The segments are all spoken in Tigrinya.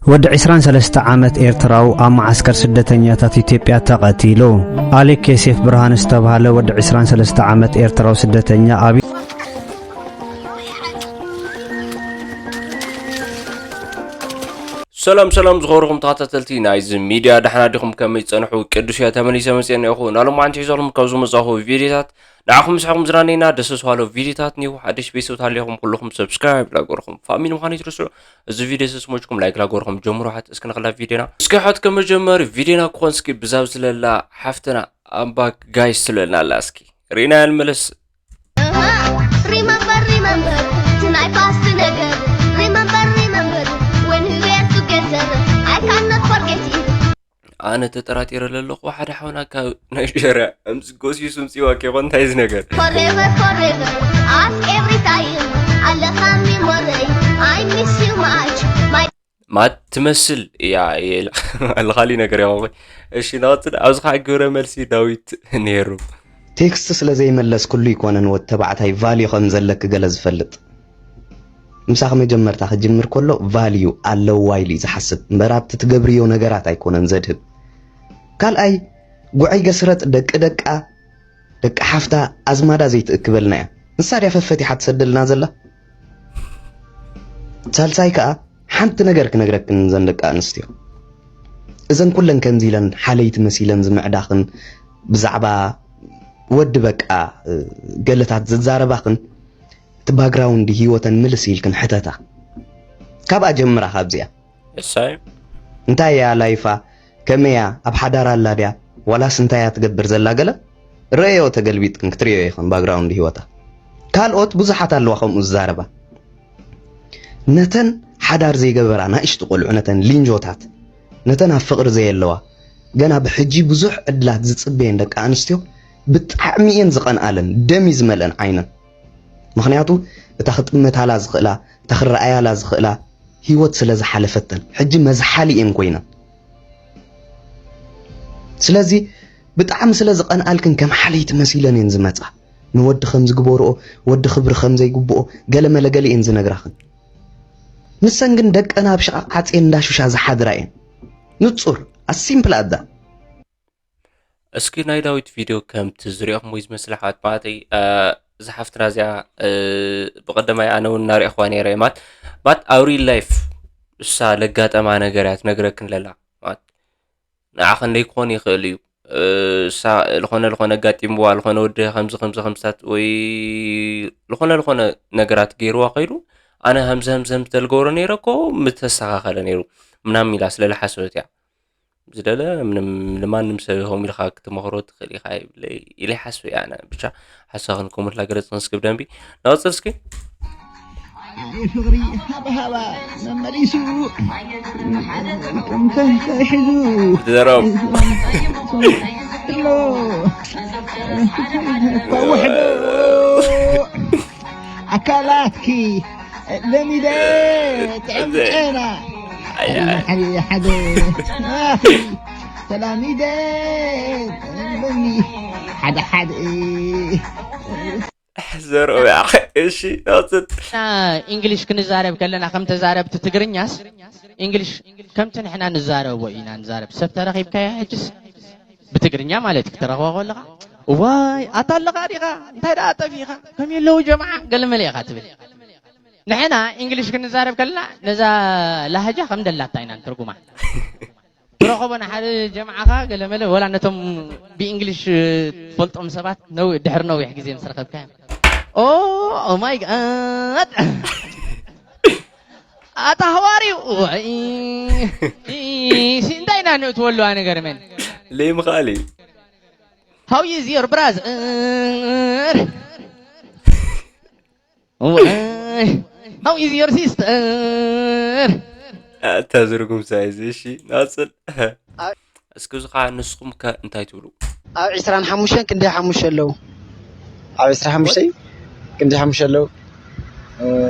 ወዲ ዕስራን ሰለስተ ዓመት ኤርትራዊ ኣብ መዓስከር ስደተኛታት ኢትዮጵያ ተቐቲሉ። ኣሌክ ዮሴፍ ብርሃን ዝተባህለ ወዲ ዕስራን ሰለስተ ዓመት ኤርትራዊ ስደተኛ ኣብ ሰላም ሰላም ዝኸበርኩም ተኸታተልቲ ናይዚ ሚድያ፣ ደሓና ዲኹም? ከመይ ጸንሑ? ቅዱስ እየ፣ ተመሊሰ መጽኤ እኒአኹ። ናሎም ሓንቲ ሒዞልኩም ካብ ዝመጻኹ ቪድዮታት ንዓኹም ምስሕኹም ዝናነይና ደስ ዝባሎ ቪድዮታት እኒሁ። ሓድሽ ቤተሰብ ተሃሊኹም ኩልኹም ሰብስክራይብ ላገርኹም፣ ፋሚሊ ምዃን ይትርስዑ። እዚ ቪድዮ ስስሞችኩም ላይክ ላገርኹም ጀምሩ። ሓት እስኪ ንኽላ ቪድዮና እስኪ ሓት ከመጀመሪ ቪድዮና ክኾን እስኪ ብዛብ ዝለላ ሓፍትና ኣምባክ ጋይስ ትለና ኣላ። እስኪ ሪና ያልመለስ Remember, remember, tonight past ነገር. Remember, remember, when we were together. I cannot forget it. ኣነ ተጠራጢረ ለለኹ ሓደ ሓውና ካብ ናይጀርያ እምስ ጎስዩ ስምፂዋ ኬኾ እንታይ እዚ ነገር Forever, forever, ask every time. ኣለኻ ሚሞረይ, I miss you much. My ማት ትመስል እያ ኣለኻሊ ነገር ያቆይ። እሺ ናወፅድ ኣብዚ ከዓ ግብረ መልሲ ዳዊት ነይሩ። ቴክስት ስለ ዘይመለስክሉ ይኮነን ወድ ተባዕታይ ቫልዩ ከም ዘለኪ ገለ ዝፈልጥ። ምሳኺ መጀመርታ ክጅምር ከሎ ቫልዩ ኣለዋ ኢሉ እዩ ዝሓስብ እምበር ኣብቲ ትገብርዮ ነገራት ኣይኮነን ዘድህብ። ካልኣይ ጉዐይ ገስረጥ ደቂ ደቃ ደቂ ሓፍታ ኣዝማዳ ዘይትእክበልና እያ። ንሳ ድያ ፈፈቲሓ ትሰደልና ዘላ። ሳልሳይ ከኣ ሓንቲ ነገር ክነግረክን እዘን ደቂ ኣንስትዮ እዘን ኩለን ከምዚ ኢለን ሓለይቲ መሲለን ዝምዕዳኽን ብዛዕባ ወዲ በቃ ገለታት ዝዛረባኽን እቲ ባግራውንድ ህይወተን ምልስ ኢልክን ሕተታ። ካብኣ ጀምራ ካብዚኣ። እሳይ እንታይ እያ ላይፋ? ከመይ እያ? ኣብ ሓዳር ኣላ ድያ? ዋላስ እንታይ እያ ትገብር ዘላ? ገለ ረእዮ ተገልቢጥክን ክትርእዮ ኢኽን ባግራውንድ ህይወታ። ካልኦት ብዙሓት ኣለዋ ከምኡ ዝዛረባ። ነተን ሓዳር ዘይገበራ ናእሽቱ ቆልዑ፣ ነተን ሊንጆታት፣ ነተን ኣብ ፍቕሪ ዘየለዋ፣ ገና ብሕጂ ብዙሕ ዕድላት ዝጽበየን ደቂ ኣንስትዮ ብጣዕሚ እየን ዝቐንኣለን፣ ደም እዩ ዝመልአን ዓይነን። ምኽንያቱ እታ ክጥመታላ ዝኽእላ፣ እታ ክረኣያላ ዝኽእላ ህይወት ስለ ዝሓለፈተን፣ ሕጂ መዝሓሊ እየን ኮይነን። ስለዚ ብጣዕሚ ስለ ዝቐንኣልክን ከም ሓለይቲ መሲለን እየን ዝመጻ። ንወዲ ከም ዝግበርኦ፣ ወዲ ክብሪ ከም ዘይግብኦ፣ ገለ መለ ገለ እየን ዝነግራኽን። ንሰን ግን ደቀን ኣብ ሽቓቕ ዓጽየን እንዳሹሻ ዝሓድራ እየን። ንጹር፣ as simple as that። እስኪ ናይ ዳዊት ቪድዮ ከምቲ ዝሪኦኹም ወይ ዝመስል ኣሕዋት ማለተይ፣ እ፣ እዛ ሓፍትና እዚኣ፣ እ፣ ብቐደማይ ኣነ እውን እናሪእኽዋ ነይረ እየ። ማት፣ ማት ኣብ ሪል ላይፍ እሳ ለጋጠማ ነገር እያ ትነግረክን ለላ። ማት፣ ንዓኸ እንደይ ክኾን ይኽእል እዩ። እ፣ እሳ ልኾነ ልኾነ ኣጋጢምዋ፣ ልኾነ ወዲ ከምዚ ከምዚ ከምዝታት ወይ ልኾነ ልኾነ ነገራት ገይርዋ ከይዱ፣ ኣነ ከምዚ ከምዚ ከምዚ ተልገብሮ ነይረ እኮ ምተስተኻኸለ ነይሩ ምናምን ኢላ ስለ ልሓሰበት እያ። ዝደለ ምንም ንማንም ሰብ ከምኡ ኢልካ ክትመኽሮ ትኽእል ኢኻ ይብለይ ኢለ ይሓስብ እየ ኣነ። ብቻ ሓሳኽን ኮመንት ላገለጽ ክንስክብ ደንቢ ናወፅር እስኪ። ኣይ ፍቕሪ ሃባሃባ መመሊሱ ከምተ ተሒዙ ዘረብ ሎ ተውሕዶ ኣካላትኪ ለሚደ ጥዕምጨና ሓደ ሓደ ተላሚደ በኒ ሓደ ሓደ ዘርኦ እሺ ናውፅት እንግሊሽ ክንዛረብ ከለና ከም ተዛረብቲ ትግርኛስ እንግሊሽ ከምቲ ንሕና ንዛረቦ ኢና ንዛረብ። ሰብ ተረኺብካያ ሕጅስ ብትግርኛ ማለት ክትረኽባ ከለኻ እዋይ ኣታ ኣለኻ ዲኻ እንታይ ደኣ ጠፊኻ ከም የለዉ ጀምዓ ገለመለ ኢኻ ትብል። ንሕና እንግሊሽ ክንዛረብ ከለና ነዛ ላህጃ ከም ደላታ ኢና ንትርጉማ። ትረኸቦ ንሓደ ጀምዓኻ ገለመለ ወላ ነቶም ብእንግሊሽ ትፈልጦም ሰባት ነው ድሕሪ ነዊሕ ግዜ ምስ ረኸብካዮም ኦ ኦ ማይ ጋድ ኣታ ሃዋሪው እንታይ ኢና ንእትወሉ ኣነ ገርመን ለይ ምኽኣል እዩ How is your brother? How is your sister? ኣታ ዝርጉም ሳይዝ እሺ ናፅል እስኪ እዚ ከዓ ንስኹም ከ እንታይ ትብሉ ኣብ ዕስራን ሓሙሽተን ክንደይ ሓሙሽተ ኣለዉ ኣብ ዕስራን ሓሙሽተን ክንደይ ሓሙሽተ ኣለዉ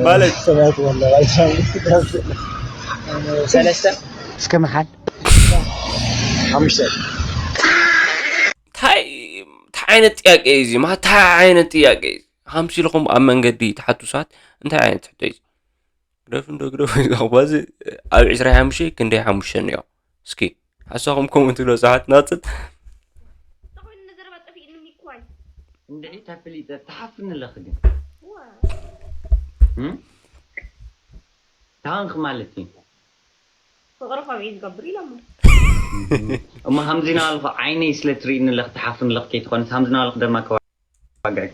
ማለት ሰለስተ እስከ መሓል ሓሙሽተ እንታይ እንታይ ዓይነት ጥያቄ እዩ እዚ ማ እንታይ ዓይነት ጥያቄ እዩ ሃምሲልኹም ኣብ መንገዲ ትሓቱ ሰባት እንታይ ዓይነት ትሕቶ እዩ ግደፍ እንዶ ግደፍ። እዚ እኳ እዚ ኣብ ዕስራ ሓሙሽተ ክንደይ ሓሙሽተ እኒኦ? እስኪ ሓሳኹም ኮመንት ግለጹ። ሓት ናጽል። እንድዒ ተፍሊጠ ትሓፍኒ ኣለኺ ግን እም? ታንክ ማለት እዩ። ፍቕሪ ከምኡ እዩ ዝገብር ኢሎሞ። እሞ ሃምዚ ናበልኩ ዓይነይ ስለ ትርእይኒ ኣለኺ ትሓፍኒ ኣለኺ ከይትኾንስ ሃምዚ ናበልኩ ደማ ከዋግዕ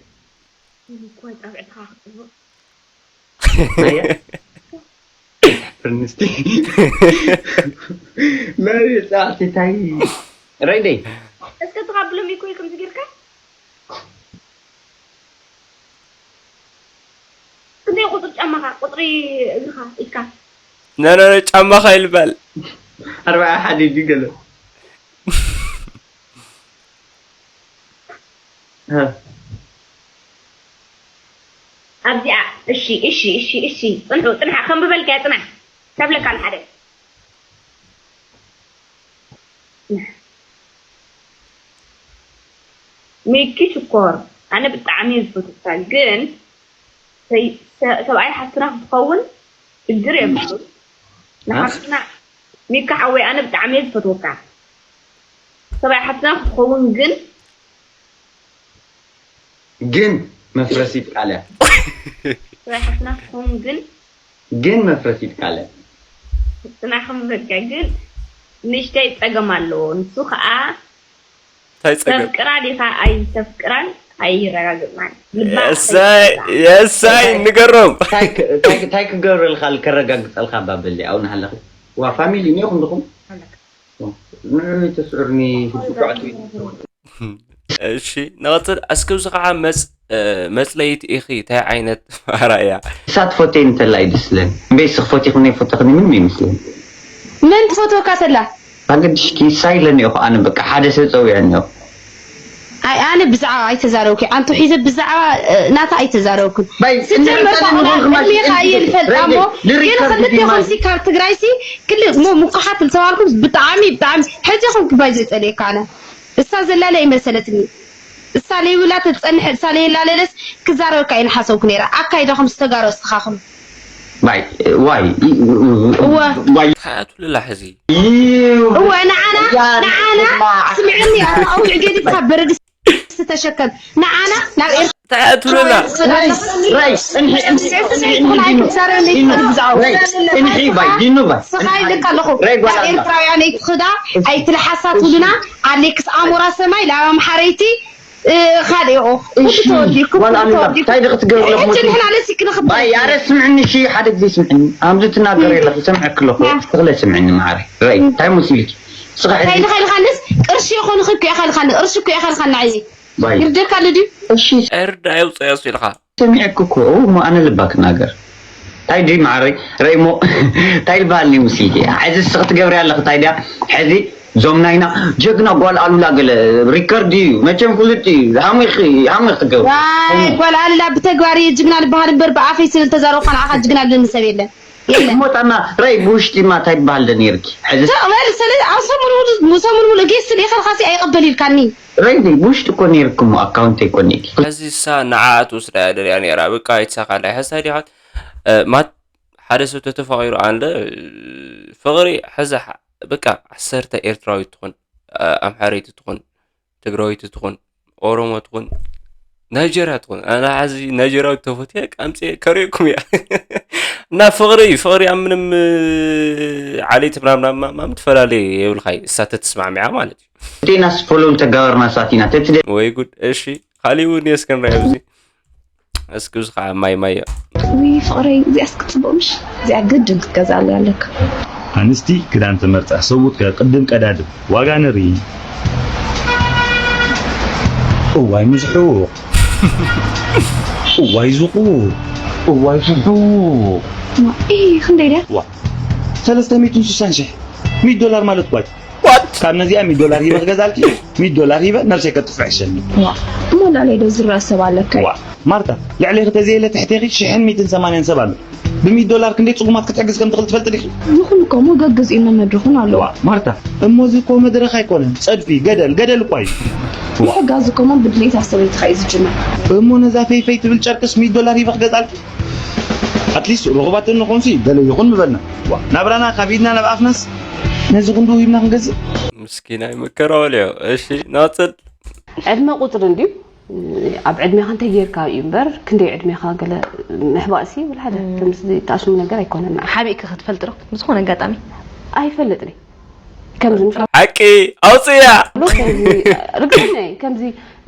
እኮ ጣብዕትኻ ክትጥብቕ ኣየ ፍርንስቲ ናይ ጻዕቲ ታይ ረይደይ እስከ ትቓብሎም እዩ ኮይ ከምዚ ጌርካ ክንደይ ቁፅሪ ጫማኻ ቁፅሪ እግርኻ ኢድካ ነነነ ጫማኻ ይልበል ኣርባዓ ሓደ ድዩ ገለ ኣብዚኣ እሺ እሺ እሺ እሺ ፅንሑ ፅንሓ ከንብበልካ ፅናሕ ከብለካ ንሓደ ሚኪ ሽኮር ኣነ ብጣዕሚ እየ ዝፈትወካ ግን ሰብኣይ ሓፍትና ክትኸውን ሽግር የብሉን ንሓፍትና ሚኪ ሓወይ ኣነ ብጣዕሚ እየ ዝፈትወካ ሰብኣይ ሓፍትና ክትኸውን ግን ግን መፍረሲት ቃል እያ ሰብኣይ ሓፍትና ክትኸውን ግን ግን መፍረሲት ቃል እያ ንዓኹም በቃ ግን ንእሽተይ ፀገም ኣለዎ ንሱ ከዓ እንታይ ፀገም ተፍቅራ ዲኻ ኣይተፍቅራን ኣይረጋግፅናን ልባ የሳይ የሳይ ንገሮም እንታይ ክገብረልካ ከረጋግፀልካ ባበሊ ኣው ንሃለኺ ዋ ፋሚሊ እኒኹም ድኹም ንዑ ተስዕርኒ ህዱጋዕቱ እሺ ንቐፅል እስክብዚ ከዓ መፅ መፅለይት ኢኺ እንታይ ዓይነት ፋራ እያ እሳ ትፈትየኒ እንተላ እዩ ደስ ዝለኒ እምበይ እስኺ ፈቲኽኒ ኣይፈተኽኒ ምንም ኣይመስለኒ መን ትፈትወካ ተላ ኣገድሽኪ እሳ ኢለኒ እኮ ኣነ በቃ ሓደ ሰብ ፀዊዐኒ እኮ ኣይ ኣነ ብዛዕባ ኣይተዛረብኩ ኣንቱ ሒዘ ብዛዕባ ናታ ኣይተዛረብኩን ባይ ስጀመር እንድሕር እኮ ንኹን ክማሽ ቅድሜኻ እየ እንድሕር ዝፈልጣ እሞ ንሪከርድ ግን ክልቴኹም ዲማ- ሲ ካብ ትግራይ ሲ ክል ሞ ምኩሓት ዝተባልኩም ብጣዕሚ ብጣዕሚ ሕጂ ኹም ክባይ ዘፀልየካ ኣነ እሳ ዘላለ ይመሰለትኒ እሳ ለይብላ ተፀንሐ እሳ ለየላለለስ ክዛረበካ እየ ንሓሰብኩ ነይረ ኣካይዳኹም ዝተጋሩ እስኻኹም ባይ ዋይ እወ ዋይ እንታይ ኣትሉላ ሕዚ እወ ንዓና ንዓና ስምዕኒ ኣውዕ ገዲፍካ በረድ ዝተሸከም ንዓና ናብ እንታይ ኣትሉላ ራይ እንሒ እንሒ እንሒ እንሒ ዲኑ ራይ እንሒ ባይ ዲኑ ባይ ስኻ ይልካ ኣለኹ ራይ ጓል ናብ ኣላ ኤርትራውያን ኣይትኽዳ ኣይትልሓሳ ትብሉና ኣሌክስ ኣሞራ ሰማይ ላባ ኣምሓረይቲ ካልኦ እሺ ጓል ኣላ እንታይ ድኺ ትገብሪ ኣለኹ ሕጂ መስሉ ንሕና ለሲ ክንኽበል ባይ ኣረ ስምዕኒ እሺ ሓደ ግዜ ስምዕኒ ኣምዚ ትናገር የለኺ ሰምዐኪ ኣለኹ ትኽለ ስምዕኒ ማዕረ ራይ እንታይ መሲልኪ ስኻ ሕጂ ከይልካ ኢልካንስ ቅርሺ ይኾንኺ እኮ ኢኻ ኢልካኒ ቅርሺ እኮ ኢኻ ኢልካኒ ዓየ ባይ ይርደካ ኣሎ ድዩ እሺ ዕርድ ኣየውፅኦ እሱ ኢልካ ሰሚዐኪ እኮ እው እሞ ኣነ ልባ ክናገር ታይ ድዩ ማዕረይ ረይሞ ታይ ልበሃል ኒ ሙሲልኪ ሕዚ ስኽ ትገብሪ ኣለኺ ታይ ድያ ሕዚ ዞም ናይና ጀግና ጓል ኣሉላ ገለ ሪከርድ እዩ መቸም ፍሉጥ እዩ ሃሙኺ ሃሙኺ ትገብሪ ዋይ ጓል ኣላ ብተግባር እየ ጅግና ልበሃል እምበር ብኣፈይ ስለ ዝተዛረብኳ ንዓኻ ጅግና ልብለኒ ሰብ የለን የለን ሞጣና ረይ ብውሽጢ ማ ታይ በሃል ደ ነይርኪ ሕዚ ተቕበል ስለ ኣብ ሰሙን ሙሉ ሰሙን ሙሉ ጌስ ስለ ኢኸልካሲ ኣይቕበል ኢልካኒ ረይ ብውሽጢ እኮ ነይርኪ ሞ ኣካውንት ኣይኮን ኢልኪ ሕዚ እሳ ንዓኣ ትወስዳ እያ ደልያ ነይራ በቃ ኣይተሳካላ ሕሳይ ዲኻት ማት ሓደ ሰብ ተተፋቂሩ ኣንደ ፍቕሪ ሕዚ በቃ ዓሰርተ ኤርትራዊት ትኹን ኣምሓረይቲ ትኹን ትግራዊት ትኹን ኦሮሞ ትኹን ናይጀርያ ትኹን ኣነ ሓዚ ናይጀርያዊት ተፈትየ ቃምፀ ከርእየኩም እያ እና ፍቕሪ ፍቕሪ ኣብ ምንም ዓሌት ምናምናምናም ትፈላለየ የብልካይ እሳ ተትስማዕሚዓ ማለት እዩ ቴናስ ፎሎን ተጋበርና ሳቲና ተትደ ወይ ጉድ እሺ ካሊእ እውን እስከ ንሪኣ ኣብዚ እስኪ እዚ ከዓ ማይ ማይ እያ ውይ ፍቕረይ እዚኣስ ክትፅቡቕ ምሽ እዚኣ ግድን ክትገዝኣለይ ኣለካ ኣንስቲ ክዳን ትመርፃ ሰብኡት ከ ቅድም ቀዳድም ዋጋ ንርኢ እዋይ ምዝሑቕ እዋይ ዝቑር እዋይ ፍሑቕ ማ እ ክንደይ ድያ ዋ ሰለስተ ሚእትን ስሳን ሽሕ ሚእቲ ዶላር ማለት ኳይ ካብ ነዚኣ ሚእቲ ዶላር ሂበ ክገዛልኪ ሚእቲ ዶላር ሂበ ነብሰይ ከጥፍዕ ሸኒ ዋ እሞ ላለይ ዶ ዝረአ ሰብ ኣለካ ዋ ማርታ ልዕሌኺ ተዘየለ ትሕቴኺ ሽሕን ሚእትን ሰማንያን ሰብ ኣሎ ብሚእቲ ዶላር ክንደይ ፅጉማት ክትሕግዝ ከም ትኽእል ትፈልጢ ዲኺ ይኹን እኮ እሞ ገግዝኡን መመድረኹን ኣለዎ ዋ ማርታ እሞ እዚ እኮ መድረኽ ኣይኮነን ፀድፊ ገደል ገደል እኳ እዩ ምሕጋዝ እኮ እሞ ብድሌት ኣሰበይትኻ እዩ ዝጅመር እሞ ነዛ ፈይፈይ ትብል ጨርቅስ ሚእቲ ዶላር ሂበ ክገዛልኪ ኣትሊስት ርኹባት እንኾንሲ ገለ ይኹን ምበልና። ዋ፣ ናብራና ካብ ኢድና ናብ ኣፍናስ ነዚ ክንዱ ሂብና ክንገዝእ። ምስኪናይ መከራ ወልዮ። እሺ፣ ናጽል። ዕድመ ቁጽሪ እንድዩ። ኣብ ዕድሜኻ እንታይ ጌርካ እዩ እምበር፣ ክንደይ ዕድሜኻ ገለ ምሕባእሲ ይብል ሓደ። ከምዚ ተኣስሙ ነገር ኣይኮነን። ሓቢእካ ክትፈልጥ ዶ? ብዝኾነ ኣጋጣሚ? ኣይፈልጥን እየ። ከምዚ ምሽ ሓቂ ኣውፅያ። ከምዚ ርግጸኛ እየ። ከምዚ፣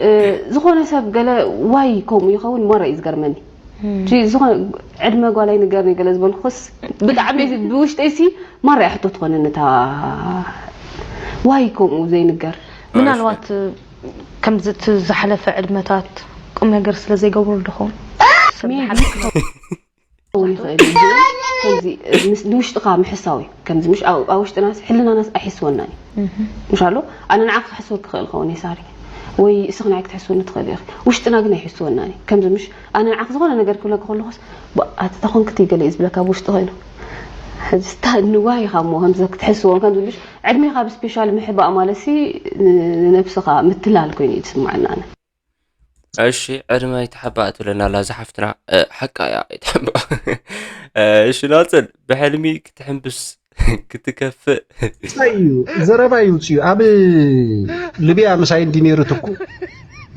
እ፣ ዝኾነ ሰብ ገለ ዋይ ከምኡ ይኸውን እሞ ራእዩ ዝገርመኒ። እቲ ዝኾነ ዕድመ ጓል ኣይንገርኒ ገለ ዝበልኩስ ብጣዕሚ ብውሽጠይሲ ማራ እያ ሕቶ ትኾነኒ እታ ዋይ ከምኡ ዘይንገር። ምናልባት ከምዚ እቲ ዝሓለፈ ዕድመታት ቁም ነገር ስለ ዘይገብሩ ዶ ኸውን? ሰብ ሜቢ ዝሓለፈ ክኸውን ይኽእል እዩ። ከምዚ ምስ ንውሽጥኻ ምሕሳው እዩ። ከምዚ ምሽ ኣብ ኣብ ውሽጥናስ ሕልናናስ ኣይሕስወናን እዩ። ምሽ ኣሎ ኣነ ንዓኺ ክሕስወኪ ክኽእል ኸውን እየ ሳሪ። ወይ እስኺ ንዓይ ክትሕስወኒ ትኽእሊ ኢኺ። ውሽጥና ግን ኣይሕስወናን እዩ። ከምዚ ምሽ ኣነ ንዓኺ ዝኾነ ነገር ክብለኪ ከለኹስ፣ ባ-፣ ኣቲ ተኾንክቲ ገለ እዩ ዝብለካ ብውሽጢ ኮይኑ። ሕጂ ስታ ንዋይ ኢኻ እሞ ከምዚ ክትሕስዎ፣ ከምዚ ምሽ ዕድሜኻ ብስፔሻል ምሕባእ ማለትሲ ን-፣ ንነብስኻ ምትላል ኮይኑ እዩ ዝስምዓና ኣነ። እሺ፣ ዕድመ ኣይትሓባእ ትብለና ኣላ እዛ ሓፍትና። እ፣ ሓቃ እያ፣ ኣይትሓባእ። እ፣ እሺ፣ ናጽል፣ ብሕልሚ ክትሕምብስ ክትከፍእ። እንታይ እዩ? ዘረባ ይውፅዩ። ኣብ ሊብያ ምሳይ እንዲ ነይሩ ትኩ።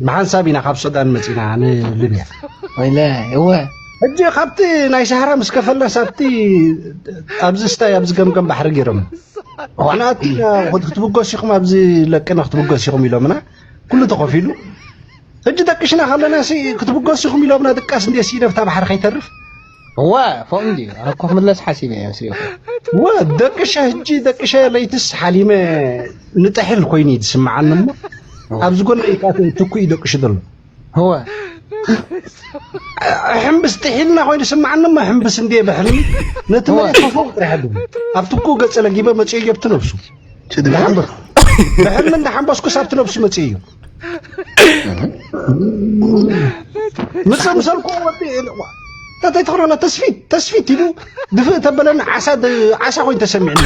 ብሓንሳብ ኢና ካብ ሱዳን መፂና ንሊብያ። ወይለ፣ እወ። ሕጂ ካብቲ ናይ ሰሃራ ምስ ከፈልና ሳብቲ ኣብዚ ስታይ ኣብዚ ገምገም ባሕሪ ገይሮም። ዋና ኣቲ ክትብገሱ ኢኹም፣ ኣብዚ ለቅና ክትብገሱ ኢኹም ኢሎምና። ኩሉ ተኸፊሉ። ሕጂ ደቅሽና ከለና ሲ ክትብገሱ ኢኹም ኢሎምና ድቃስ እንዴ ሲ ነብታ ባሕሪ ከይተርፍ። እዋ፣ ፎም ድዩ? ኣኮ ክምለስ ሓሲበ እየ፣ ስሪኹ። እዋ፣ ደቅሻ ሕጂ፣ ደቅሻ ለይትስ ሓሊመ ንጥሕል ኮይኑ እዩ ዝስምዓኒ እሞ፣ እዋ። ኣብዚ ጎነይ ከኣ ትኩ እዩ ደቅሹ ዘሎ። እዋ። ሕምብስ ጥሒልና ኮይኑ ዝስምዓኒ እሞ፣ ሕምብስ እንዴ ብሕልሚ፣ ነቲ እዋ። መሬት ከፎቕ ጥራሕ ኣለዎ። ኣብ ትኩ ገጸ ለጊበ መጽዮ ገብቲ ነብሱ። እንዳሓንበስኩ፣ ብሕልሚ እንዳሓንበስኩ ሳብቲ ነብሱ መጽእ እዩ። ምጽእ ምሰልኩ ወዲ፣ ተተይ ትኽረና ተስፊት፣ ተስፊት ኢሉ ድፍእ ተበለኒ ዓሳ ድ-፣ ዓሳ ኮይኑ ተሰሚዕኒ።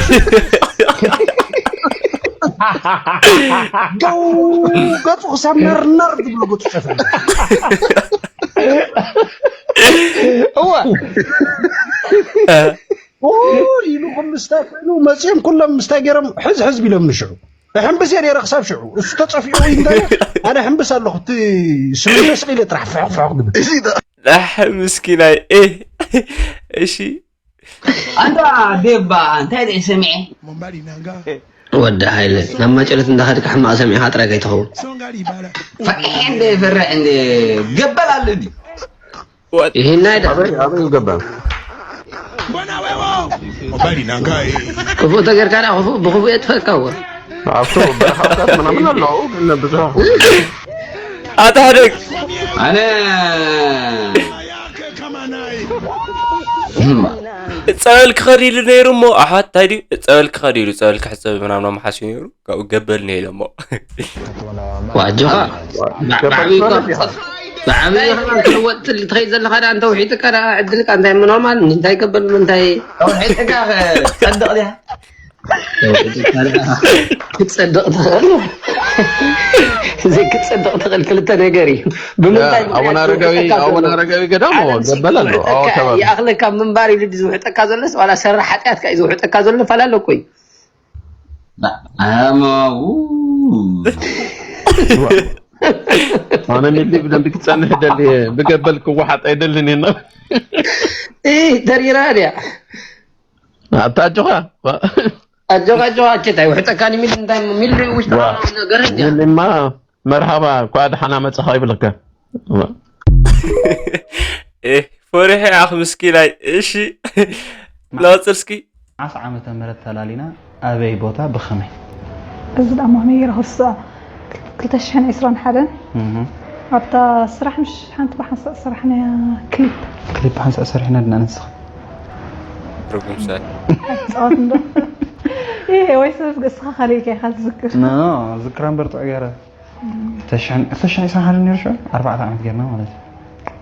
ገው ገጹ ክሳብ ነር ነር ዝብሎ ገጹ ሸፈነ። እወ። ኦ ኢሉ ከም ምስታይ ኮይኑ መፅኦም ኩሎም ምስታይ ገይሮም ሕዝ ሕዝ ቢሎም ንሽዑ። ሕምብስ እየ ነይረ ክሳብ ሽዑ። እሱ ተፀፊዑ ወይ እንታይ ኣነ ሕምብስ ኣለኹ። እቲ ስሚንቶ ስቕ ኢለ ጥራሕ ፍሕኽ ፍሕኽ ግብል። ላሕ ምስኪናይ። ኤህ። እሺ። ኣንታ ዴባ እንታይ ደይ ሰሚዐ? ወዲ ሃይለ ናብ ማጨለት እንዳኸድካ ሕማቕ ሰሚዕኻ ጥራይ ከይትኸውን። ፈቂሐ እንደ ፈርሕ እንደ ገበል ኣሎ ድዩ? ይሄን አይደል? አበይ፣ አበይ ገባ? ክፉእ ተገርካ ዳ ክፉእ ብክፉእ የጥፈካ እወ። ኣብቶ በረኻታት ምናምን ኣለዉ፣ ግን ብዙሕ ኣታ ሕደግ። ኣነ ጸበል ክኸድ ኢሉ ነይሩ እሞ፣ ኣሓ፣ እንታይ ድዩ? ጸበል ክኸድ ኢሉ፣ ጸበል ክሕጸብ ምናምን ኣመሓስዩ ነይሩ። ካብኡ ገበል ነይለ እሞ። ዋጆኻ፣ ብዓብዩ እኮ፣ ብዓብዩ እኮ ክትልወጥ ትል-፣ ትኸይድ ዘለኻ ደኣ፣ እንተ ውሒጥካ ደኣ፣ ዕድልካ እንታይ ምኖ ማለት፣ እንታይ ገበል፣ እንታይ ውሒጥካ ክትጸድቕ ድያ? ውሒጥካ ደኣ ክትጸድቕ ትኽእል። ዘይክትጸድቕ ትኽእል ክልተ ነገር እዩ። ብምንታይ ያ፣ ኣቡነ ምኽንያት ኣረጋዊ፣ ዝውሕጠካ ኣቡነ ዘሎ? ኣረጋዊ ገዳም፣ ኣለም ገበል ኣሎ። ሲኪ ኣዎ፣ ውሕጠካ ከባቢ። ይኣኽለካ ምንባር ኢሉ ድዩ ዝውሕጠካ ዘሎስ፣ ዋላ ሰራሕ ሓጢኣትካ እዩ ዝውሕጠካ ዘሎ? ፈላለ እኮ እዩ። ኣማው። ኣነ ሚሊ ብደንቢ ክጸንሕ ደሊ፣ ብገበል ክወሓጥ ኣይደልን እየ። እይ፣ ተሪራ ድያ? ኣታ ኣጆኻ። ኣጆኻ፣ ኣጆኻ፣ ኣቸት ኣይውሕጠካን ሚሊ፣ እንታይ ሚሊ ውሽጢ ዋ። ገረኛ። ሚሊማ መርሃባ፣ እንኳዕ ደሓና መጻኻ ይብለካ። ኤህ፣ ፈሪሐ ኣኽ ምስኪናይ። እሺ፣ ናጽር እስኪ። መዓስ ዓመተ ምህረት ተላሊና፣ ኣበይ ቦታ፣ ብኸመይ? እዚ ደኣ ሞህመይ ይረኽሳ። ክልተ ሽሕን ዕስራን ሓደን እህ። ኣብታ ስራሕ ምሽ ሓንቲ ብሓንሳእ ስራሕ ናይ ክሊፕ። ክሊፕ ሓንሳእ ሰሪሕና ድና ንስኻ። ትርጉም ሰብ። ጸዋት እንዶ። ይሄ ወይ ሰብ እስኻ ካልእ ኢኻ ዝዝክር። ኖ፣ ዝክራን በርትዖ ገይረ። ክልተ ሽሕን፣ ክልተ ሽሕን ዕስራን ሓደን ነይሩ ሽዑ፣ ኣርባዕተ ዓመት ጌርና ማለት እዩ።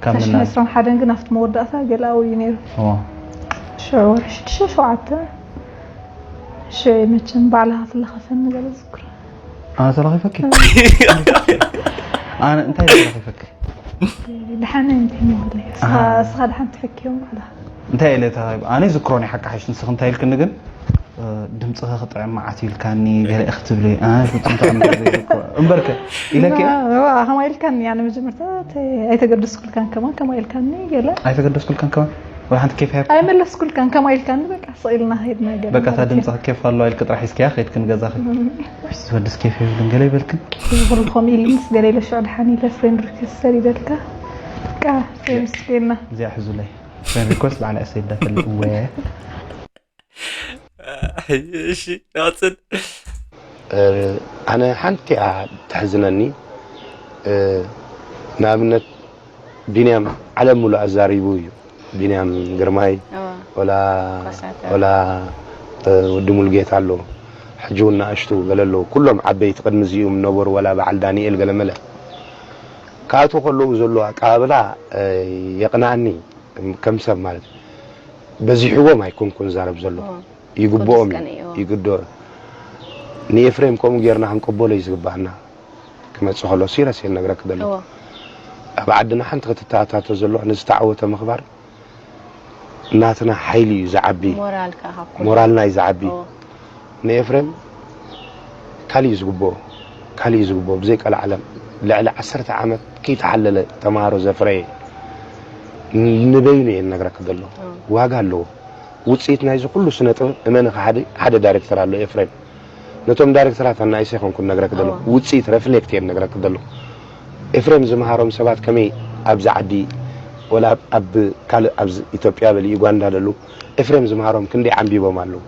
ካብ ክልተ ሽሕን ዕስራን ሓደን ግን ኣብቲ መወዳእታ ገለ ኣብኡ እዩ ነይሩ። እዎ። ሽዑ ወርሒ ሽዱሽተ ሸውዓተ፣ ሽዑ መቸም ባዕልኻ ትለኸፈኒ ገለ ዝዝክሮ። ኣነ ተለኺፈኪ? ኣነ እንታይ ተለኺፈኪ? ደሓን እንታይ መወለይ? እስኻ፣ ኣሃ። እስኻ ደሓን ትሕክዮም ባዕልኻ። እንታይ ኢለ እታ ኣነ ዝክሮ ናይ ሓቂ ሓይሽ ንስኽ እንታይ ኢልክኒ ግን ድምፅኻ ክጥዕም መዓት ኢልካኒ ገለ ክትብሊ ኣነ ፍጹም ተቐሚጠ ዘይዝክሮ እምበርከ ኢለኪ ከማ ኢልካኒ ኣነ መጀመርታ ኣይተገደስኩልካን ከማን ከማ ኢልካኒ ገለ ኣይተገደስኩልካን ከማን ወይ ሓንቲ ኬፍ ሃብ ኣይመለስኩልካን ከማ ኢልካኒ በቃ ስቕ ኢልና ሄድና ገለ በቃ እታ ድምፅኻ ኬፍ ኣለዋ ኢልክ ጥራሕ ሒዝክያ ከይድክን ገዛኺ ዝወድስ ኬፍ የብልን ገለ ይበልክን እዚ ኩሉ ከምኡ ኢሉ ምስ ገለ ኢለ ሽዑ ድሓን ኢለ ፍሬንድ ሪኩዌስት ሰዲደልካ በቃ ምስገና እዚኣ ሕዙለይ ፍሬንድ ሪኩዌስት ባዕላ እሰይዳ ተልእወ እሺ ቀፅል። ኣነ ሓንቲ እያ ተሕዝነኒ። ንኣብነት ቢንያም ዓለም ሙሉእ ኣዛሪቡ እዩ። ቢንያም ግርማይ ወላ ወላ ወዲ ሙሉጌታ ኣሎ ሕጂ እውን ንኣሽቱ ገለ ኣለዉ ኩሎም ዓበይቲ ቅድሚ እዚኦም ነበሩ ወላ በዓል ዳንኤል ገለመለ ክኣትዉ ከለዉ ዘሎ ኣቀባብላ የቕንኣኒ ከም ሰብ ማለት እዩ። በዚሕዎም ኣይኮንኩን ዛረብ ዘለኹ። ይግብኦም እዩ። ይግድኦ እዩ። ንኤፍሬም ከምኡ ጌርና ክንቀበሎ እዩ ዝግባኣና። ክመጽእ ከሎ ሲረስ እየ ዝነግረኪ ዘለኹ። ኣብ ዓድና ሓንቲ ክትተኣታቶ ዘለዋ ንዝተዓወተ ምኽባር ናትና ሓይሊ እዩ ዝዓቢ። ሞራልና እዩ ዝዓቢ። ንኤፍሬም ካሊእ እዩ ዝግብኦ። ካሊእ እዩ ዝግብኦ። ብዘይ ቀልዓለም ልዕሊ ዓሰርተ ዓመት ከይተሓለለ ተምሃሮ ዘፍረየ ንበይኑ እየ ዝነግረኪ ዘለኹ። ዋጋ ኣለዎ። ውፅኢት ናይዚ ኩሉ ስነ ጥበብ እመኒ ሓደ ዳይሬክተር ኣሎ ኤፍሬም ነቶም ዳይሬክተራት ኣናኢሰ ይኮንኩ ነግረክ ዘሎ ውፅኢት ረፍሌክት እየ ነግረክ ዘሎ ኤፍሬም ዝምሃሮም ሰባት ከመይ ኣብዚ ዓዲ ወላ ኣብ ካልእ ኣብ ኢትዮጵያ በል ዩጋንዳ ደሉ ኤፍሬም ዝምሃሮም ክንደይ ዓንቢቦም ኣለዉ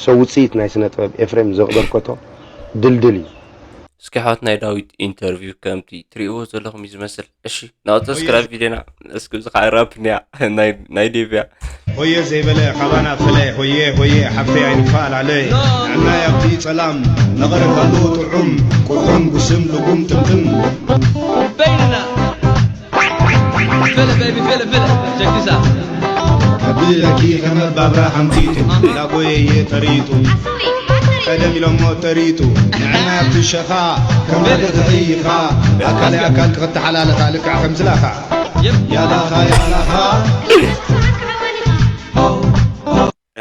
ሰው ውፅኢት ናይ ስነ ጥበብ ኤፍሬም ዘበርከቶ ድልድል እዩ እስኪ ኣሕዋት ናይ ዳዊት ኢንተርቪው ከምቲ ትሪእዎ ዘለኹም እዩ ዝመስል። እሺ ናብቲ ስክራብ ቪድዮና እስኪ እዚ ከዓ ራፕ እኒኣ ናይ ዴቭ እያ። ሆየ ዘይበለ ካባና ፈለ ሆየ ሆየ ሓፍተይ ኣይንፋላለይ ንዕናይ ኣብቲ ጸላም ነቐረ ከሉ ጥዑም ቁሑም ጉስም ልጉም ጥምጥም በይንና Feel it, baby, feel it, feel it. Check this out. ከብለኪ ከመባብራ ሓምቲቱ ላጎየየ ተሪቱ ቀደም ኢሎሞ ተሪቱ ንዕና ኣብቲ ሸኻ ከም ሓደ ተኸይኻ ኣካል ኣካል ክኽተሓላለኻ ልክዕ ከምዚ ላኻ ያላኻ ያላኻ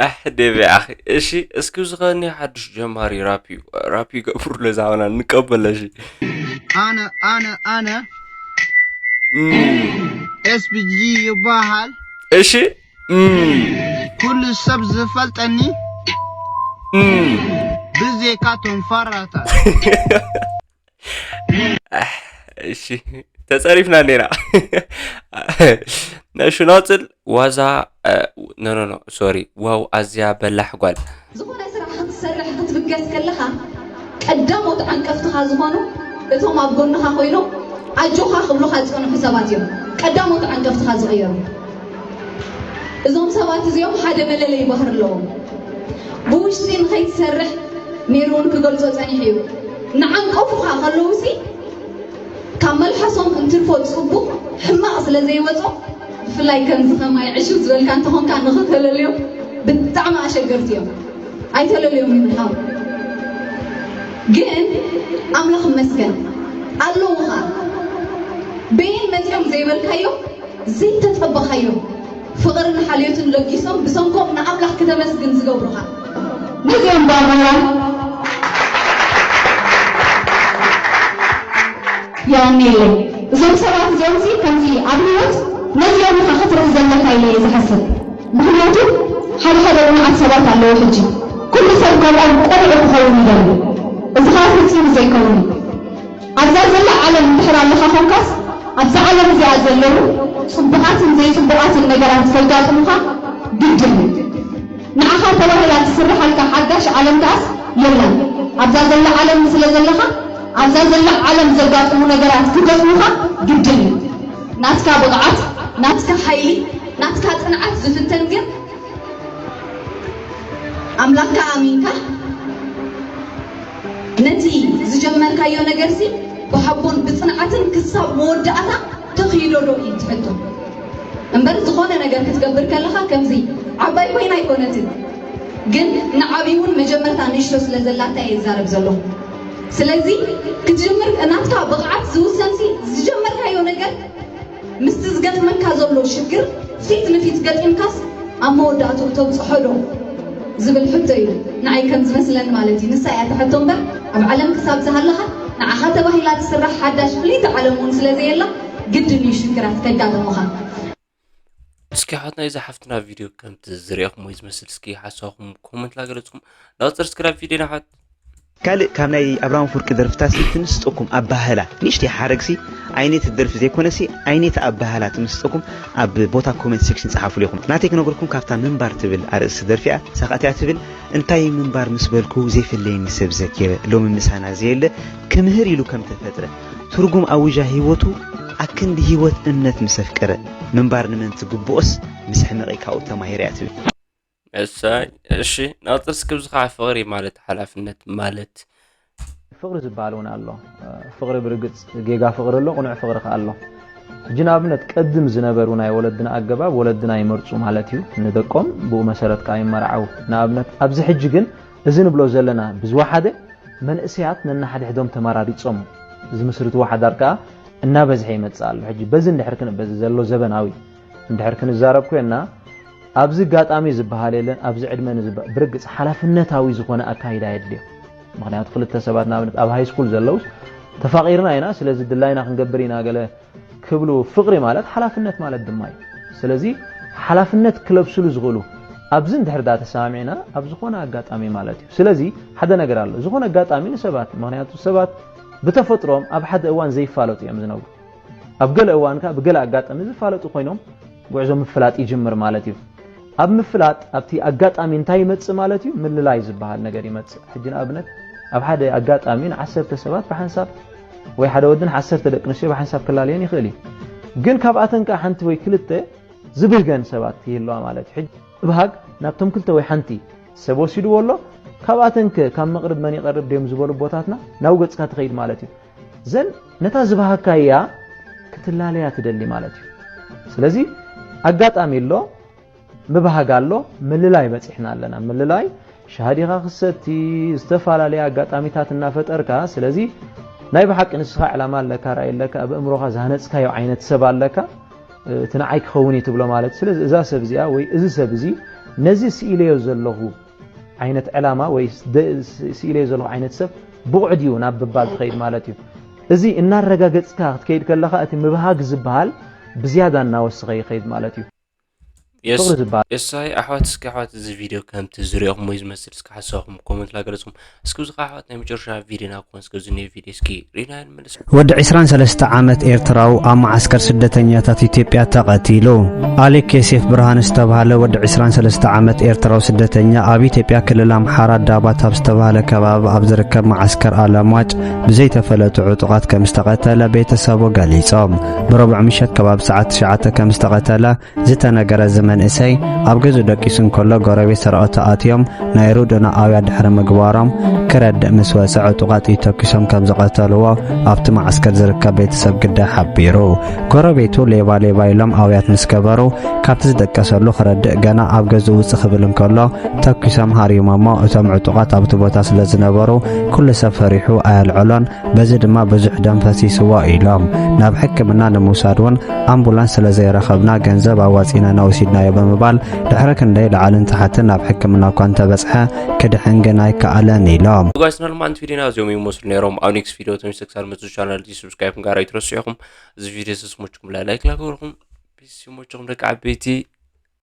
ኣሕ ዴቪ ኣኺ እሺ እስኪ ዝኸኒ ሓድሽ ጀማሪ ራፕ እዩ ራፕ ይገብሩሎ ዛበና ንቀበሎ እሺ ኣነ ኣነ ኣነ SBG ይበሃል እሺ ኩሉ ሰብ ዝፈልጠኒ ብዜካ ቶም ፋራታት እሺ ተጸሪፍና ኔራ ነሹ ናጽል ዋዛ ኖኖኖ ሶሪ ዋው ኣዝያ በላሕ ጓል ዝኾነ ስራሕ ክትሰርሕ ክትብገስ ከለኻ ቀዳሞት ዓንቀፍትኻ ዝኾኑ እቶም ኣብ ጎንኻ ኮይኖም ኣጆኻ ክብሉኻ ዝጸንሑ ሰባት እዮም ቀዳሞት ዓንቀፍትኻ ዝቕየሩ እዞም ሰባት እዚኦም ሓደ መለለይ ባህሪ ኣለዎም ብውሽጢ ንኸይትሰርሕ ሜሮን ክገልጾ ጸኒሑ እዩ። ንዓንቀፉኻ ከለውሲ ካብ መልሓሶም እንትርፎ ጽቡቕ ሕማቕ ስለ ዘይወጾ ብፍላይ ከምዚ ከማይ ዕሽው ዝበልካ እንተኾንካ ንኽተለልዮም ብጣዕሚ ኣሸገርቲ እዮም። ኣይተለልዮም ይምንሓው ግን ኣምላኽ ይመስገን ኣለውኻ በየን መጺኦም ዘይበልካዮም ዘይተጸበኻዮም ፍቕርን ሓልዮትን ለጊሶም ብሰንኮም ንኣምላኽ ክተመስግን ዝገብሩኻ። ነዚኦም ባርያ የቐንየለይ። እዞም ሰባት እዚኦም ሲ ከምዚ ኣብ ህይወት ነዚኦም ኢኻ ክትርኢ ዘለካ ኢለ እየ ዝሓስብ። ምኽንያቱ ሓደ ሓደ ቅኑዓት ሰባት ኣለዉ ሕጂ ኩሉ ሰብ ከምኦም ቆቢዑ ክኸውን ይደሊ። እዚ ኸኣ ፍጹም ዘይከውን እዩ። ኣብዛ ዘላ ዓለም እንድሕር ኣለኻ ኾንካስ ኣብዛ ዓለም እዚኣ ዘለዉ ጽቡቓትን ዘይጽቡቓትን ነገራት ከጋጥሙኻ ግድን እዩ። ንዓኻ ተባሂላ ትስርሓልካ ሓዳሽ ዓለም ከኣስ የላን። ኣብዛ ዘላ ዓለም ስለ ዘለኻ ኣብዛ ዘላ ዓለም ዘጋጥሙ ነገራት ክገጥሙኻ ግድን እዩ። ናትካ ብቕዓት፣ ናትካ ሓይሊ፣ ናትካ ጽንዓት ዝፍተን ግን ኣምላኽካ ኣሚንካ ነቲ ዝጀመርካዮ ነገርሲ ብሓቦን ብጽንዓትን ክሳብ መወዳእታ ተኽይዶ ዶ እዩ እቲ ሕቶ። እምበር ዝኾነ ነገር ክትገብር ከለኻ ከምዚ ዓባይ ኮይና ኣይኮነትን ግን ንዓብይ እውን መጀመርታ ንእሽቶ ስለ ዘላታ እየ ዝዛረብ ዘለኹ። ስለዚ ክትጅምር ናትካ ብቕዓት ዝውሰንሲ ዝጀመርካዮ ነገር ምስቲ ዝገጥመካ ዘሎ ሽግር ፊት ንፊት ገጢምካስ ኣብ መወዳእትኡ ተብፅሖ ዶ ዝብል ሕቶ እዩ ንዓይ ከም ዝመስለኒ ማለት እዩ። ንሳ እያ ትሕቶ እምበር ኣብ ዓለም ክሳብ ዝሃለኻ ንዓኻ ተባሂላ ትስራሕ ሓዳሽ ፍልይቲ ዓለም እውን ስለ ዘየላ ግድን እዩ ሽግራት ከጋጥሙኻ። እስኪ ሓትና እዚ ሓፍትና ቪድዮ ከምቲ ዝሪእኹም ወይ ዝመስል እስኪ ሓሳብኩም ኮመንት ላገለፅኩም ዳክተር ስክራብ ቪድዮ ናሓት ካልእ ካብ ናይ ኣብርሃም ኣፈወርቂ ደርፍታሲ ትምስጠኩም ኣባህላ ንእሽተይ ሓረግሲ ኣይነቲ ደርፊ ዘይኮነሲ ኣይነቲ ኣባህላ ትምስጠኩም ኣብ ቦታ ኮመንት ሴክሽን ጸሓፉሉ ኢኹም። ናተይ ክነግርኩም ካብታ ምንባር ትብል ኣርእስቲ ደርፊ እያ። ሳኻትያ ትብል እንታይ ምንባር ምስ በልኩ ዘይፍለየኒ ሰብ ዘኪረ ሎሚ ምሳና ዘየለ ክምህር ኢሉ ከም ተፈጥረ ትርጉም ኣውጃ ህይወቱ ኣክንዲ ህይወት እምነት ምስ ኣፍቀረ ምንባር ንመን ትግብኦስ ምስ ሕመቐ ካብኡ ተማሂረ እያ ትብል። እሳይ እሺ ናጥር እስኪ ብዚ ከዓ ፍቕሪ ማለት ሓላፍነት ማለት ፍቕሪ ዝበሃል እውን ኣሎ። ፍቕሪ ብርግፅ ጌጋ ፍቕሪ ኣሎ፣ ቅኑዕ ፍቕሪ ከዓ ኣሎ። ሕጂ ንኣብነት ቀድም ዝነበሩ ናይ ወለድና ኣገባብ ወለድና ይመርፁ ማለት እዩ። ንደቆም ብኡ መሰረት ከዓ ይመርዓው። ንኣብነት ኣብዚ ሕጂ ግን እዚ ንብሎ ዘለና ብዝወሓደ መንእሰያት ነናሓድሕዶም ተመራሪፆም ዝምስርትዎ ሓዳር ከዓ እናበዝሐ ይመፅእ ኣሎ። ሕጂ በዚ እንድሕር ክንበዚ ዘሎ ዘበናዊ እንድሕር ክንዛረብ ኮይንና ኣብዚ ጋጣሚ ዝበሃል የለን፣ ኣብዚ ዕድመ ንዝበ ብርግፅ ሓላፍነታዊ ዝኾነ ኣካይዳ የድልዮ። ምክንያቱ ክልተ ሰባት ንኣብነት ኣብ ሃይስኩል ዘለውስ ተፋቒርና ኢና፣ ስለዚ ድላይና ክንገብር ኢና ገለ ክብሉ ፍቕሪ ማለት ሓላፍነት ማለት ድማ እዩ። ስለዚ ሓላፍነት ክለብስሉ ዝኽእሉ ኣብዚ እንድሕር ዳ ተሰማሚዕና ኣብ ዝኾነ ኣጋጣሚ ማለት እዩ። ስለዚ ሓደ ነገር ኣሎ፣ ዝኾነ ኣጋጣሚ ንሰባት ምክንያቱ ሰባት ብተፈጥሮም ኣብ ሓደ እዋን ዘይፋለጡ እዮም ዝነብሩ። ኣብ ገለ እዋን ከኣ ብገለ ኣጋጣሚ ዝፋለጡ ኮይኖም ጉዕዞ ምፍላጥ ይጅምር ማለት እዩ። ኣብ ምፍላጥ ኣብቲ ኣጋጣሚ እንታይ ይመጽእ ማለት እዩ? ምልላይ ዝበሃል ነገር ይመጽእ። ሕጂ ንኣብነት ኣብ ሓደ ኣጋጣሚ ንዓሰርተ ሰባት ብሓንሳብ ወይ ሓደ ወዲ ንዓሰርተ ደቂ ኣንስትዮ ብሓንሳብ ክላለየን ይኽእል እዩ። ግን ካብኣተን ከኣ ሓንቲ ወይ ክልተ ዝብህገን ሰባት ይህልዋ ማለት እዩ። ሕጂ ምብሃግ ናብቶም ክልተ ወይ ሓንቲ ሰብ ወሲድዎ ኣሎ። ካብኣተን ከ ካብ መቕርብ መን ይቐርብ ድዮም ዝበሉ ቦታትና ናብ ገጽካ ትኸይድ ማለት እዩ። ዘን ነታ ዝበሃካያ ክትላለያ ትደሊ ማለት እዩ። ስለዚ ኣጋጣሚ ኣሎ፣ ምብሃግ ኣሎ፣ ምልላይ በፂሕና ኣለና። ምልላይ ሻሂ ዲኻ ክሰቲ ዝተፈላለየ ኣጋጣሚታት እናፈጠርካ። ስለዚ ናይ ብሓቂ ንስኻ ዕላማ ኣለካ፣ ራእይ ኣለካ፣ ኣብ ኣእምሮኻ ዝሃነፅካዮ ዓይነት ሰብ ኣለካ፣ እቲ ንዓይ ክኸውን እዩ ትብሎ ማለት እዩ። ስለዚ እዛ ሰብ እዚኣ ወይ እዚ ሰብ እዚ ነዚ ስኢለዮ ዘለኹ ዓይነት ዕላማ ወይ ስኢለዮ ዘለኹ ዓይነት ሰብ ብቑዕ ድዩ ናብ ምባል ትኸይድ ማለት እዩ። እዚ እናረጋገፅካ ክትከይድ ከለኻ እቲ ምብሃግ ዝበሃል ብዝያዳ እናወሰኸ ይኸይድ ማለት እዩ። ፍቕሪ ዝበሃል የሳይ ኣሕዋት እስኪ ኣሕዋት እዚ ቪድዮ ከምቲ ዝሪኦኹም ወይ ዝመስል እስኪ ሓሳብኩም ኮመንት ላገለፅኩም እስኪ እዚ ከዓ ኣሕዋት ናይ መጨረሻ ቪድዮና ክኾን እስኪ እዚ ኒዮ ቪድዮ እስኪ ሪና ንመለስ ወዲ ዕስራን ሰለስተ ዓመት ኤርትራዊ ኣብ መዓስከር ስደተኛታት ኢትዮጵያ ተቐቲሉ። ኣሌክ ዮሴፍ ብርሃን ዝተባህለ ወዲ ዕስራን ሰለስተ ዓመት ኤርትራዊ ስደተኛ ኣብ ኢትዮጵያ ክልል ኣምሓራ ዳባት ኣብ ዝተባህለ ከባቢ ኣብ ዝርከብ መዓስከር ኣለምዋጭ ብዘይተፈለጡ ዕጡቓት ከም ዝተቐተለ ቤተሰቡ ገሊጾም። ብረቡዕ ምሸት ከባቢ ሰዓት ትሽዓተ ከም ዝተቐተለ ዝተነገረ እዚ መንእሰይ ኣብ ገዝኡ ደቂሱ እንከሎ ጎረቤት ሰረቕቲ ኣትዮም ናይ ርድኡና ኣውያት ድሕሪ ምግባሮም ክረድእ ምስ ወጸ ዕጡቓት ኢድ ተኲሶም ከም ዝቐተልዎ ኣብቲ መዓስከር ዝርከብ ቤተሰብ ግዳይ ሓቢሩ። ጎረቤቱ ሌባ ሌባ ኢሎም ኣውያት ምስ ገበሩ ካብቲ ዝደቀሰሉ ክረድእ ገና ኣብ ገዝኡ ውጽእ ክብል እንከሎ ተኲሶም ሃሪሞሞ። እቶም ዕጡቓት ኣብቲ ቦታ ስለ ዝነበሩ ኩሉ ሰብ ፈሪሑ ኣየልዐሎን። በዚ ድማ ብዙሕ ደም ፈሲስዎ ኢሎም ናብ ሕክምና ንምውሳድ እውን ኣምቡላንስ ስለ ዘይረኸብና ገንዘብ ኣዋፂእና ኢና ወሲድናዮ ብምባል ድሕሪ ክንደይ ላዕልን ታሕትን ናብ ሕክምና እኳ እንተበፅሐ ክድሕን ግን ኣይከኣለን ኢሎም። ጋይስ ናልማንት ቪዲዮና እዚኦም ይመስሉ ነይሮም። ኣብ ኔክስት ቪዲዮ ተመልሰ ክሳብ መፅእ ቻናል እዚ ሰብስክራይብ ምግባር ኣይትረስዑ ኢኹም። እዚ ቪዲዮ ስስሞችኩም ላይ ላይክ ላገበርኩም ፒስ ይሞችኹም ደቂ ዓበይቲ።